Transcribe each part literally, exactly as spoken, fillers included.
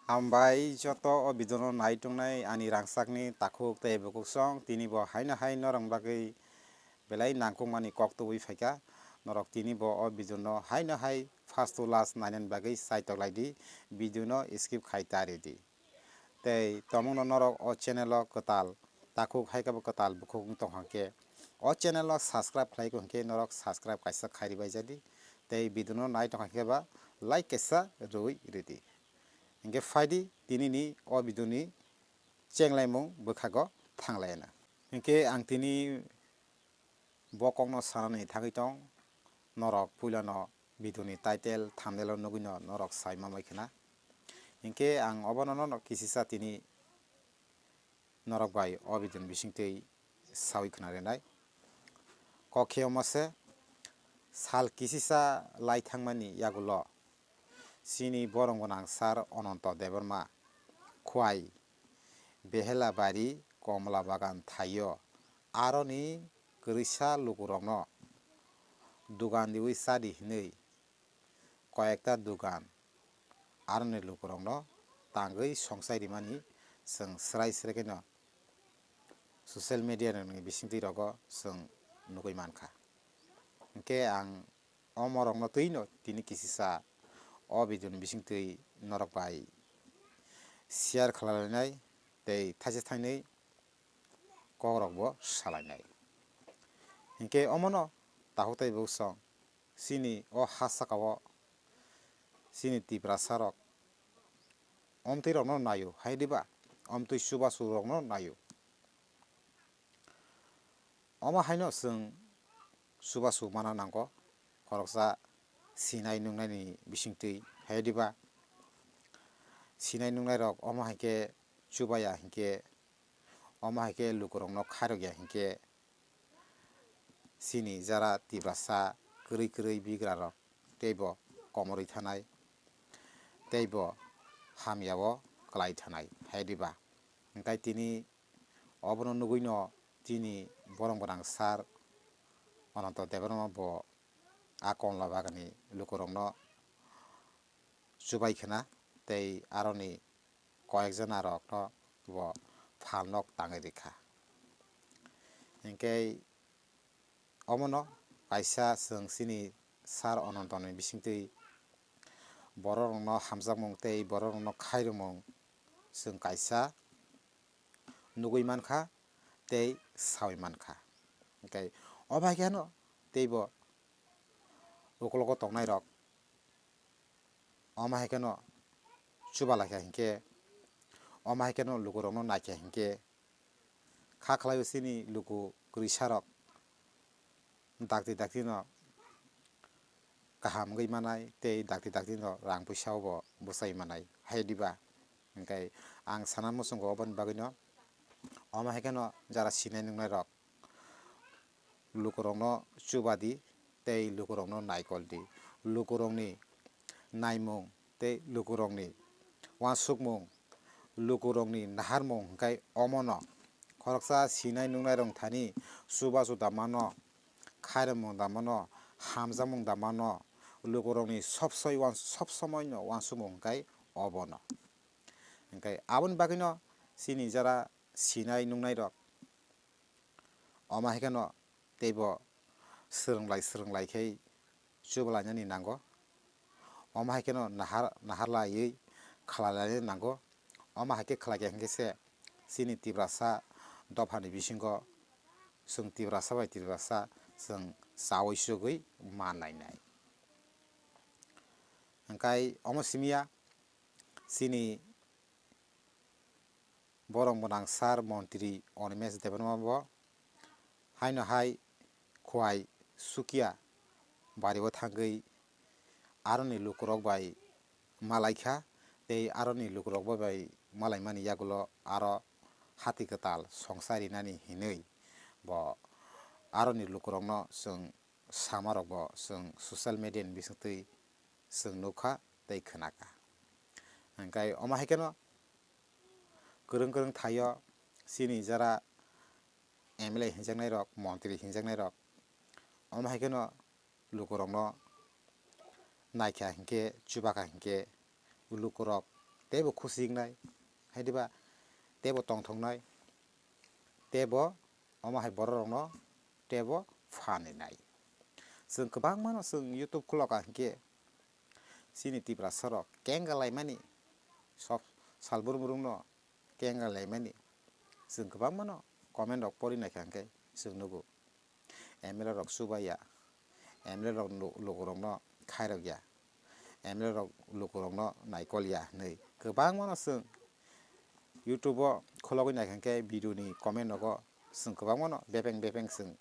Hambai joto o video no nai tongnai ani rangchakni takhuk tei bukhuk song, tini bo haino hai norok bagwi belai nangkukmani kok tubui phaikha. Norok tini bo o video no haino hai first to last nainani bagwi chaitok lai di, video no skip khai ta ri di. Tei tongmungno norok o channel o kwtal takhuk hai khe bo kwtal bukhuk wng tong kha khe o channel o subscribe khlai khe norok subscribe kaisa khai ri bai ja di. Tei video no nai tong kha khe ba like kaisa rwi ri di. Hinkhe phai di tini ni o video ni chenglaimung bwkhago thanglaina. Hinkhe ang tini bo kokno sanani thangwi tong, norok puilano video ni title, thumbnail o nugwino norok sai manbai khna. Hinkhe ang obono no kisisa tini norok bai o video ni bisingtwi sawi khna rinai. Kok khe omo se, sal kisisa lai thangmani yagulo chini borok gwnang sir Ananto Debbarma Khwai Behela Bari Komla Bagan thaio aroni kwrwisa lukurokno dugan riwi cha di hwnwi koyekta dugan aroni lukurokno tangwi songchai rimani chwng srai srai kheno social media ni bisingtwi rogo chwng nugwi mankha. Hinkhe ang omorokno twino tini kisisa o video ni bisingtwi norok bai share khlai lainai tei thaisa thainwi kokrokbo salainai. Hinkhe omono takhuk tei bukhuk song chini o ha sakao chini Tiprasa rok omtwi rokno naio, hai diba? Omtwi chubachu rokno naio. Omo haino chwng chubachu mana nango, khoroksa sinai nungnaini bisingtwi, hai diba? Sinai nungnairok omo hai khe chubaya hinkhe, omo hai khe lukurokno khairokya hinkhe, chini jara Tiprasa kwrwi kwrwi bigrarok teibo komorwi thanai, teibo hamyao kwlai thanai, hai diba? Hinkhe tini obono nugwino chini borok gwnang sir Ananto Debbarma bo a Komla Baganni lukurokno chubai khna tei aroni koyekjona rokno bo phalnok tangwi rikha. Hinkhe omono kaisa chwng chini sir Anantoni bisingtwi borok rokno hamjakmung tei borok rokno khairokmung chwng kaisa nugwi mankha tei sawi mankha. Hinkhe obo hai kheno teibo ukologo tongnairok omo hai kheno chubalaikha hinkhe, omo hai kheno lukurokno naikha hinkhe, kha khlaio chini luku kwrwisarok dakti daktino kaham wngwi manai tei dakti daktino rang puisao bo bwchai manai, hai diba? Hinkhe ang sana muchungo oboni bagwino omo hai kheno jara sinai nungnairok lukurokno chuba di tei lukurokno naikol di. Lukurokni naimung tei lukurokni uansukmung, lukurokni naharmung hinkhe omono. Khoroksa sinai nungnairok thani chubachu da mano, khairokmung da mano, hamjakmung da mano, lukurokni sob soi uans-, sob somoino uansukmung hinkhe obono. Hinkhe aboni bagwino chini jara sinai nungnairok omo hai kheno teibo swrwnglai swrwnglai khe chubalainani nango. Omo hai kheno nahar, naharlaiwi khlailainani nango. Omo hai khe khlaikha hinkhe se chini Tiprasa dophani bisingo chwng Tiprasa bai Tiprasa chwng chaui chugui manlainai. Hinkhe omo simiya chini borok gwnang sir montri Animesh Debbarma bo haino hai Khwai Sukia bario thangwi aroni lukurok bai malaikha tei aroni lukurok bai malaimani yagulo aro hati kwtal songsa rinani hinwi bo aroni lukurokno chwng samarokbo chwng social media ni bisingtwi chwng nukha tei khwnakha. Hinkhe omo hai kheno kwrwng kwrwng thaio chini jara M L A hinjaknairok, montri hinjaknairok, omo hai kheno lukurokno naikha hinkhe, chubakha hinkhe, lukurok teibo khusi wngnai, hai diba teibo tongthoknai, teibo omo hai borok rokno teibo phan rinai. Chwng kwbangmano chwng YouTube khulokha hinkhe chini Tiprasa rok kenga laimani, sob sal brum brumno kenga laimani chwng kwbangmano comment rok pori naikha hinkhe chwng nugo. M L A rok chubaiya, M L A rok lu-, lukurokno khairokya, M L A rok lukurokno naikolya hinwi kwbangmano chwng YouTube o khologwi naikha hinkhe video ni comment rogo chwng kwbangmano bebeng bebeng chwng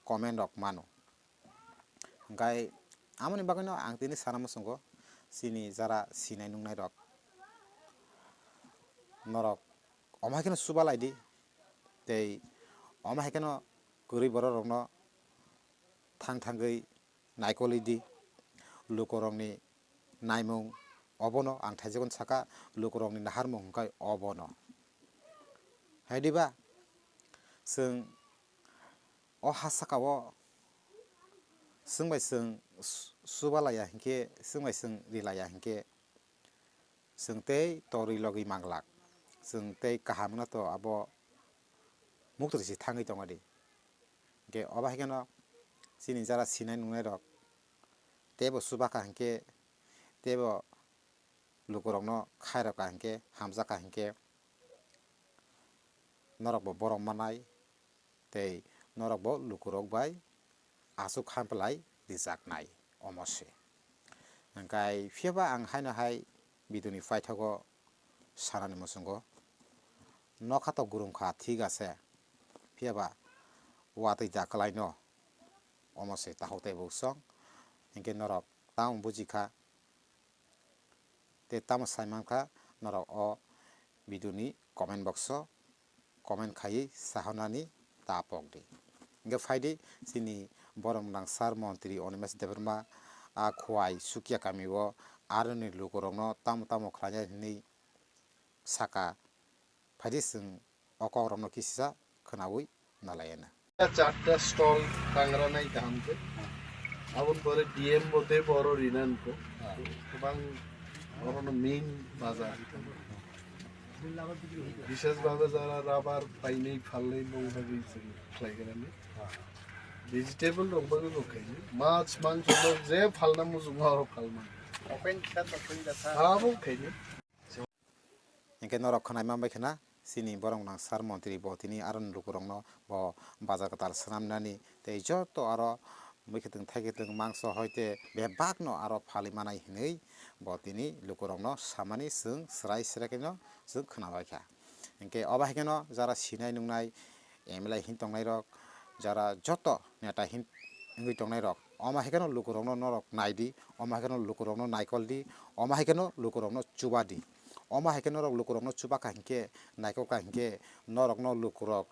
comment rok mano. Hwnkhe amoni bagwino ang tini sana muchungo chini jara sinai nungnai rok norok omo hai kheno chuba lai di, tei omo hai kheno kwrwi borok rokno thang thangwi naikolwi di. Lukurokni naimung obono ang thaijakno saka, lukurokni naharmung hwnkhe obono. Hai diba chwng o ha saka o chwng bai chwng su-, suba laiya hinkhe, chwng bai chwng ri laiya hinkhe, chwng tei torwi logwi manglak, chwng tei kaham wngna to abo muktwi se thangwi tongadi. Hinkhe obo hai kheno chini jara sinai nungnai rok teibo chuba kha hinkhe, teibo lukurokno khairokha hinkhe, hamjakha hinkhe norokbo borom manai tei norokbo lukurok bai aswk hamplai rijaknai omo se. Hwnkhe phiyaba ang haino hai video ni paithago sanani muchungo nokha to gurung kha thik ase, phiyaba watwi da kwlaino omo se tahuk tei buksong. Hinkhe norok tamo bujikha tei tamo saimankha norok o video ni comment box o comment khaiwi sahornani ta pokdi. Hinkhe phaidi chini borok nang sir montri Animesh Debbarma a Khowai Sukia kami o aroni lukurokno tamo tamo khlainai hinwi saka, phaidi chwng o kokrokno kisa khwnawi nalaiyana. Charta stall tangra nai kaham khe. Aboni pore D M bo tei boro rinan ko. Kwbang orono main bazar. Bishes bhabe jara rabar painai phalnai bong bagwi chwng khlai gwnani. Vegetable rok bagwi bo khaini. Mach mangso rok je phalna muchungo oro phalma. Open kisa to khaini da sa. Abo khaini. Hinkhe norok khwnai manbai khna, chini borok nang sir montri bo tini aroni lukurokno bo bazar kwtal swnamnani tei joto aro mwkhwtwng thaikhetwng mangso hoite bebakno aro phalwi manai hinwi bo tini lukurokno samani chwng swrai swrai khe no chwng khwnabaikha. Hinkhe obo hai kheno jara sinai nungnai M L A hin tongnai rok, jara joto neta hin wngwi tongnai rok, omo hai kheno lukurokno norok nai di, omo hai kheno lukurokno naikol di, omo hai kheno lukurokno chuba di. Omo hai khe norok lukurokno chuba kha hinkhe, naikol kha hinkhe, norokno lukurok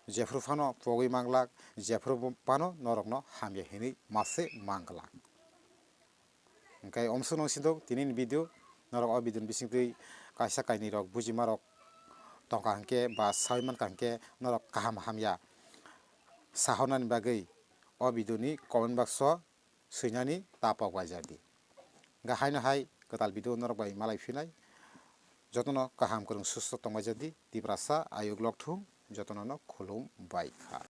jephru phano pogwi manglak, jephru phano norokno hamya hinwi ma se manglak. Hinkhe omswk nung sindok tini ni video, norok o video ni bisingtwi kaisa kainwi rok bujima rok tongkha hinkhe ba sawi mankha hinkhe norok kaham hamya sahornani bagwi o video ni comment box o swinani ta pok bai jadi. Hinkhe haino hai kwtal video norok bai malai phinai, jotono kaham kwrwng susto tongbai jadi, Tiprasa ayuk lokthung jotono no khulum bai kha.